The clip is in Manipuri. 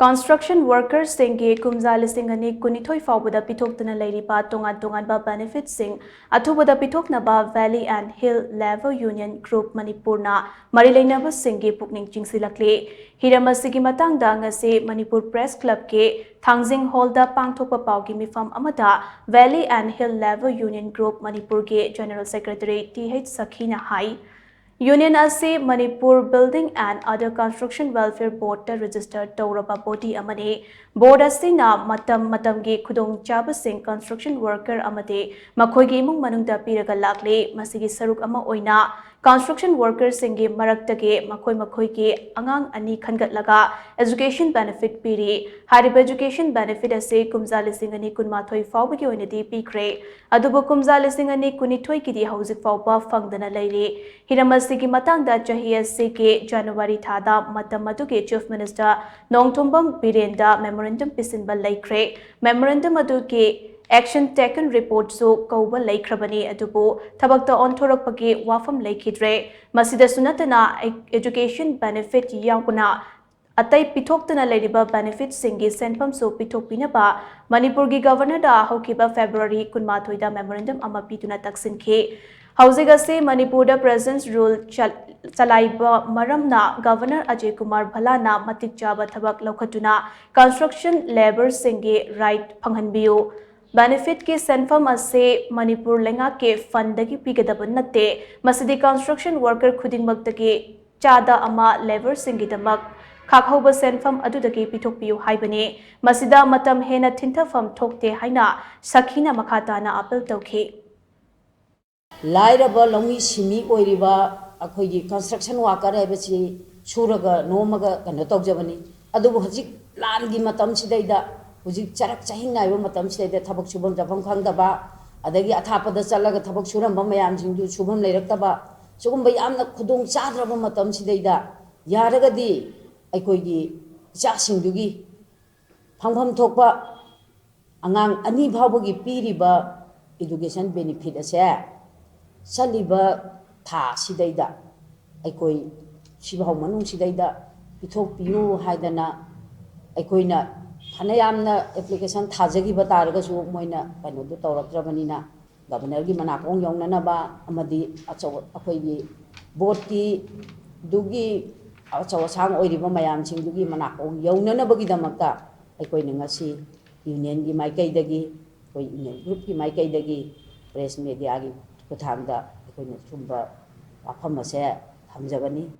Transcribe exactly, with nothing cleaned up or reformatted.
Construction workersꯁꯤꯡꯒꯤ ꯀꯨꯝꯖꯥ ꯂꯤꯁꯤꯡ ꯑꯅꯤ ꯀꯨꯟꯅꯤꯊꯣꯏ ꯐꯥꯎꯕꯗ ꯄꯤꯊꯣꯛꯇꯨꯅ ꯂꯩꯔꯤꯕ ꯇꯣꯉꯥꯟ ꯇꯣꯉꯥꯟꯕ benefitꯁꯤꯡ ꯑꯊꯨꯕꯗ ꯄꯤꯊꯣꯛꯅꯕ Valley and Hill Labour Union Group ꯃꯅꯤꯄꯨꯔꯅ ꯃꯔꯤ ꯂꯩꯅꯕꯁꯤꯡꯒꯤ ꯄꯨꯛꯅꯤꯡ ꯆꯤꯡꯁꯤꯜꯂꯛꯂꯤ꯫ ꯍꯤꯔꯝ ꯑꯁꯤꯒꯤ ꯃꯇꯥꯡꯗ ꯉꯁꯤ ꯃꯅꯤꯄꯨꯔ Press Clubꯀꯤ ꯊꯥꯡꯖꯤꯡ Hallꯗ ꯄꯥꯡꯊꯣꯛꯄ ꯄꯥꯎꯒꯤ ꯃꯤꯐꯝ ꯑꯃꯗ Valley and Hill Labour Union Group ꯃꯅꯤꯄꯨꯔꯒꯤ General Secretary ꯇꯤ ꯑꯩꯆ ꯁꯈꯤꯅ ꯍꯥꯏ, Union ꯑꯁꯤ Manipur Building and Other Construction Welfare Boardꯇ register ꯇꯧꯔꯕ body ꯑꯃꯅꯤ꯫ Board ꯑꯁꯤꯅ ꯃꯇꯝ ꯃꯇꯝꯒꯤ ꯈꯨꯗꯣꯡꯆꯥꯕꯁꯤꯡ construction worker ꯑꯃꯗꯤ ꯃꯈꯣꯏꯒꯤ ꯏꯃꯨꯡ ꯃꯅꯨꯡꯗ ꯄꯤꯔꯒ ꯂꯥꯛꯂꯤ꯫ ꯃꯁꯤꯒꯤ ꯁꯔꯨꯛ ꯑꯃ ꯑꯣꯏꯅ construction workerꯁꯤꯡꯒꯤ ꯃꯔꯛꯇꯒꯤ ꯃꯈꯣꯏ ꯃꯈꯣꯏꯒꯤ ꯑꯉꯥꯡ ꯑꯅꯤ ꯈꯟꯒꯠꯂꯒ education benefit ꯄꯤꯔꯤ꯫ ꯍꯥꯏꯔꯤꯕ education benefit ꯑꯁꯤ ꯀꯨꯝꯖꯥ ꯂꯤꯁꯤꯡ ꯑꯅꯤ ꯀꯨꯟꯃꯥꯊꯣꯏ ꯐꯥꯎꯕꯒꯤ ꯑꯣꯏꯅꯗꯤ ꯄꯤꯈ꯭ꯔꯦ꯫ ꯑꯗꯨꯕꯨ ꯀꯨꯝꯖꯥ ꯂꯤꯁꯤꯡ ꯑꯅꯤ ꯀꯨꯟꯅꯤꯊꯣꯏꯒꯤꯗꯤ ꯍꯧꯖꯤꯛ ꯐꯥꯎꯕ ꯐꯪꯗꯅ ꯂꯩꯔꯤ꯫ ꯍꯤꯔꯝ ꯑꯁꯤꯒꯤ ꯃꯇꯥꯡꯗ ꯆꯍꯤ ꯑꯁꯤꯒꯤ January ꯊꯥꯗ ꯃꯇꯝ ꯑꯗꯨꯒꯤ Chief Minister ꯅꯣꯡꯊꯣꯝꯕꯝ ꯕꯤꯔꯦꯟꯗ memorandum ꯄꯤꯁꯤꯟꯕ ꯂꯩꯈ꯭ꯔꯦ꯫ Memorandum ꯑꯗꯨꯒꯤ action taken reportꯁꯨ ꯀꯧꯕ ꯂꯩꯈ꯭ꯔꯕꯅꯤ, ꯑꯗꯨꯕꯨ ꯊꯕꯛꯇ ꯑꯣꯟꯊꯣꯔꯛꯄꯒꯤ ꯋꯥꯐꯝ ꯂꯩꯈꯤꯗ꯭ꯔꯦ꯫ ꯃꯁꯤꯗꯁꯨ ꯅꯠꯇꯅ, education benefit ꯌꯥꯎꯅ ꯑꯇꯩ ꯄꯤꯊꯣꯛꯇꯨꯅ ꯂꯩꯔꯤꯕ benefitꯁꯤꯡꯒꯤ ꯁꯦꯟꯐꯝꯁꯨ ꯄꯤꯊꯣꯛꯄꯤꯅꯕ ꯃꯅꯤꯄꯨꯔꯒꯤ Governorꯗ ꯍꯧꯈꯤꯕ February ꯀꯨꯟꯃꯥꯊꯣꯏꯗ memorandum ꯑꯃ ꯄꯤꯗꯨꯅ ꯇꯛꯁꯤꯟꯈꯤ꯫ ꯍꯧꯖꯤꯛ ꯑꯁꯤ ꯃꯅꯤꯄꯨꯔꯗ President's Rule ꯆ-, ꯆꯂꯥꯏꯕ ꯃꯔꯝꯅ Governor ꯑꯖꯌ ꯀꯨꯃꯥꯔ ꯚꯜꯂꯥꯅ ꯃꯇꯤꯛ ꯆꯥꯕ ꯊꯕꯛ ꯂꯧꯈꯠꯇꯨꯅ construction labourꯁꯤꯡꯒꯤ right ꯐꯪꯍꯟꯕꯤꯌꯨ꯫ Benefitꯀꯤ ꯁꯦꯟꯐꯝ ꯑꯁꯤ ꯃꯅꯤꯄꯨꯔ ꯂꯩꯉꯥꯛꯀꯤ fundꯗꯒꯤ ꯄꯤꯒꯗꯕ ꯅꯠꯇꯦ꯫ ꯃꯁꯤꯗꯤ construction worker ꯈꯨꯗꯤꯡꯃꯛꯇꯒꯤ ꯆꯥꯗ ꯑꯃ labourꯁꯤꯡꯒꯤꯗꯃꯛ ꯈꯥꯛꯍꯧꯕ ꯁꯦꯟꯐꯝ ꯑꯗꯨꯗꯒꯤ ꯄꯤꯊꯣꯛꯄꯤꯌꯨ ꯍꯥꯏꯕꯅꯤ꯫ ꯃꯁꯤꯗ ꯃꯇꯝ ꯍꯦꯟꯅ ꯊꯤꯟꯊꯐꯝ ꯊꯣꯛꯇꯦ ꯍꯥꯏꯅ ꯁꯈꯤꯅ ꯃꯈꯥ ꯇꯥꯅ appeal ꯇꯧꯈꯤ꯫ ꯂꯥꯏꯔꯕ ꯂꯧꯃꯤ ꯁꯤꯟꯃꯤ ꯑꯣꯏꯔꯤꯕ ꯑꯩꯈꯣꯏꯒꯤ construction worker ꯍꯥꯏꯕꯁꯤ ꯁꯨꯔꯒ ꯅꯣꯝꯃꯒ ꯀꯩꯅꯣ ꯇꯧꯖꯕꯅꯤ꯫ ꯑꯗꯨꯕꯨ ꯍꯧꯖꯤꯛ ꯂꯥꯟꯒꯤ ꯃꯇꯝꯁꯤꯗꯩꯗ, ꯍꯧꯖꯤꯛ ꯆꯔꯛ ꯆꯍꯤꯡ ꯅꯥꯏꯕ ꯃꯇꯝꯁꯤꯗꯩꯗ ꯊꯕꯛ ꯁꯨꯐꯝ ꯆꯥꯐꯝ ꯈꯪꯗꯕ, ꯑꯗꯒꯤ ꯑꯊꯥꯞꯄꯗ ꯆꯠꯂꯒ ꯊꯕꯛ ꯁꯨꯔꯝꯕ ꯃꯌꯥꯝꯁꯤꯡꯗꯨ ꯁꯨꯐꯝ ꯂꯩꯔꯛꯇꯕ, ꯁꯤꯒꯨꯝꯕ ꯌꯥꯝꯅ ꯈꯨꯗꯣꯡ ꯆꯥꯗ꯭ꯔꯕ ꯃꯇꯝꯁꯤꯗꯩꯗ ꯌꯥꯔꯒꯗꯤ ꯑꯩꯈꯣꯏꯒꯤ ꯏꯆꯥꯁꯤꯡꯗꯨꯒꯤ ꯐꯪꯐꯝ ꯊꯣꯛꯄ ꯑꯉꯥꯡ ꯑꯅꯤ ꯐꯥꯎꯕꯒꯤ ꯄꯤꯔꯤꯕ education benefit ꯑꯁꯦ ꯆꯠꯂꯤꯕ ꯊꯥ ꯑꯁꯤꯗꯩꯗ ꯑꯩꯈꯣꯏ ꯁꯤꯐꯥꯎ ꯃꯅꯨꯡꯁꯤꯗꯩꯗ ꯄꯤꯊꯣꯛꯄꯤꯌꯨ ꯍꯥꯏꯗꯅ ꯑꯩꯈꯣꯏꯅ ꯐꯅ ꯌꯥꯝꯅ ꯑꯦꯄ꯭ꯂꯤꯀꯦꯁꯟ ꯊꯥꯖꯈꯤꯕ ꯇꯥꯔꯒꯁꯨ ꯃꯣꯏꯅ ꯀꯩꯅꯣꯗꯨ ꯇꯧꯔꯛꯇ꯭ꯔꯕꯅꯤꯅ, ꯒꯕꯔꯅꯔꯒꯤ ꯃꯅꯥꯀꯣꯡ ꯌꯧꯅꯅꯕ ꯑꯃꯗꯤ ꯑꯆꯧ-, ꯑꯩꯈꯣꯏꯒꯤ ꯕꯣꯔꯠꯀꯤ ꯗꯨꯒꯤ ꯑꯆꯧ ꯑꯁꯥꯡ ꯑꯣꯏꯔꯤꯕ ꯃꯌꯥꯝꯁꯤꯡꯗꯨꯒꯤ ꯃꯅꯥꯀꯣꯡ ꯌꯧꯅꯅꯕꯒꯤꯗꯃꯛꯇ ꯑꯩꯈꯣꯏꯅ ꯉꯁꯤ ꯌꯨꯅꯤꯌꯟꯒꯤ ꯃꯥꯏꯀꯩꯗꯒꯤ, ꯑꯩꯈꯣꯏ ꯌꯨꯅꯤꯌꯟ ꯒ꯭ꯔꯨꯞꯀꯤ ꯃꯥꯏꯀꯩꯗꯒꯤ, ꯄ꯭ꯔꯦꯁ ꯃꯦꯗꯤꯌꯥꯒꯤ ꯈꯨꯠꯊꯥꯡꯗ ꯑꯩꯈꯣꯏꯅ ꯁꯨꯝꯕ ꯋꯥꯐꯝ ꯑꯁꯦ ꯊꯝꯖꯕꯅꯤ꯫